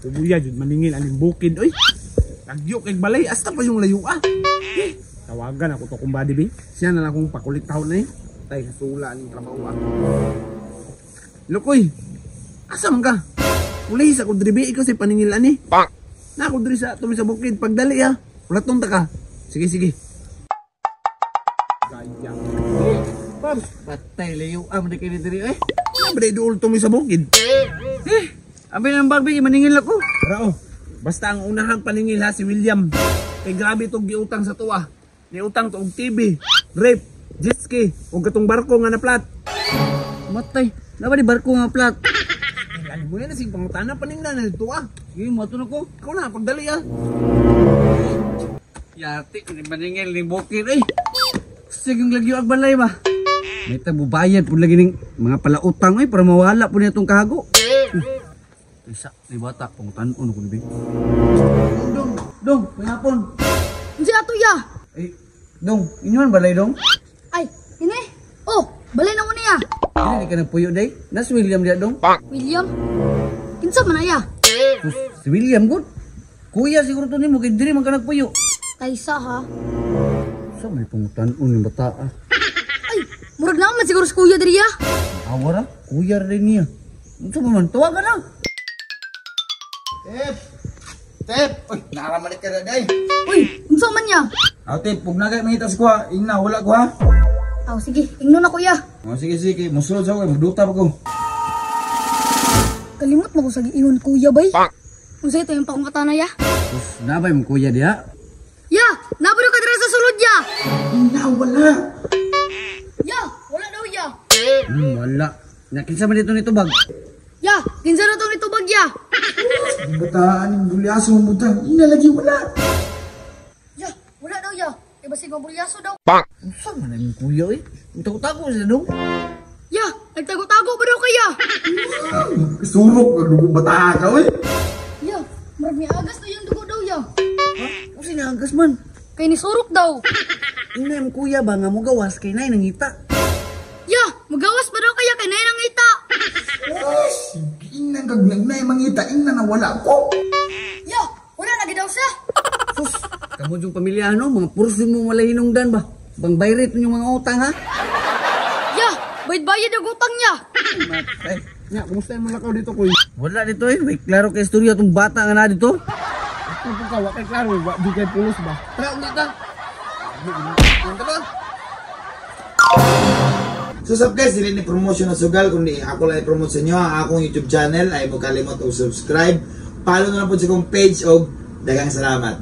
Ubuya jud maningil aning bukid oy. Lagyo kay balay hasta pa yung layo ah. Eh, tawagan ako to kung body bi. Siya na lang akong pakulit taon na eh. Tay sula aning trabaho ah. Lukoy. Asa man ka? Ulay sa ko diri ikaw sa paningil ani. Pak. Na ako diri sa tumi sa bukid pagdali ah. Ulatong ta ka. Sige sige. Gaya. Eh, Pam, patay layo ah, man kini diri eh. Nabre duol tumi sa bukid. Eh, abi nang bagbi maningil ako. Rao. Basta ang unahang paningil ha si William. Kay grabe tong giutang sa tuwa. Niutang to og TV, rape, jet ski, ug katong barko nga naplat. Matay, naba di barko nga plat. Lagi mo na sing pangutana paninglan na tuwa. Sige, mo na ko. Ikaw na pagdali ah. Yati, ni maningil ni bukid eh. Sige lagyo ag balay ba. May tabubayad po lagi ning mga palautang eh para mawala po niya itong kahago. Isa, ni bata, pangutan-on ko ni Bing. Dong, dong, pangapon. Unsa ato ya? Eh, dong, inyo man balay dong? Ay, ini. Oh, balay na mo niya. Dili ka nagpuyo day. Nas William diya dong. William. Kinsa man na ya? Sus, si William good. Kuya siguro to nimo kay diri man ka nagpuyo. Kaysa ha. Sa may pangutan-on ni bata ah. Ay, murag na man siguro si kuya diri ya. Awa ra, kuya ra din niya. Unsa ba man tawagan na. Tep! Tep! Uy, naramalik ka na day. Uy, unsa man ya? Aw, Tep, pug na kay mangita sa kuha. Ingna, wala ko ha. Aw, sige, ingnon na kuya. Oh, sige, sige, musulod sa ko, magduta pa ko. Kalimot mo ko sa giingon kuya bay. Pak. Unsa ito yung pakungkatana ya? Sus, nabay mo kuya diha. Ya, nabalo ka diri sa sulod ya. Ingna, wala. Ya, wala daw ya. Wala. Nakinsa man dito nito bag. Ya, kinsa na tong nitubag ya? Ang bataan, yung bulyaso mo butang. Ingna lagi, wala. Ya, wala daw ya. Kay basig mabulyaso daw. Pak. Unsa man ang kuya eh? Tago-tago siya dong. Ya, nagtago-tago ba daw kaya? Surok, dugo bata ka, uy. Ya, murag miagas na yung dugo daw ya. Ha? Unsa naagas man? Kay nisurok daw. Ingna yung kuya ba nga mogawas kay nay nangita. Ya, magawas pa daw kaya kay nay nangita. Ingna, kag mangita, ingna na wala ko. Ya, wala na gid daw siya. Sus, kamo yung pamilya no, mga puros mo walay hinungdan ba? Bang bayrit yung mga utang ha? Ya, bayad-bayad ang utang niya. Matay. Nya, kumusta yung lakaw dito koy? Wala dito eh, may klaro kay istorya tong bata nga na dito. Ito po ka, wa kay klaro, wa di kay pulos ba? Tara, ulit ka. Yan ba? So sup guys, dili ni promotion na sugal kundi ako lang i-promote sa inyo ang akong YouTube channel ay mo kalimot og subscribe. Follow na lang po sa akong page og daghang salamat.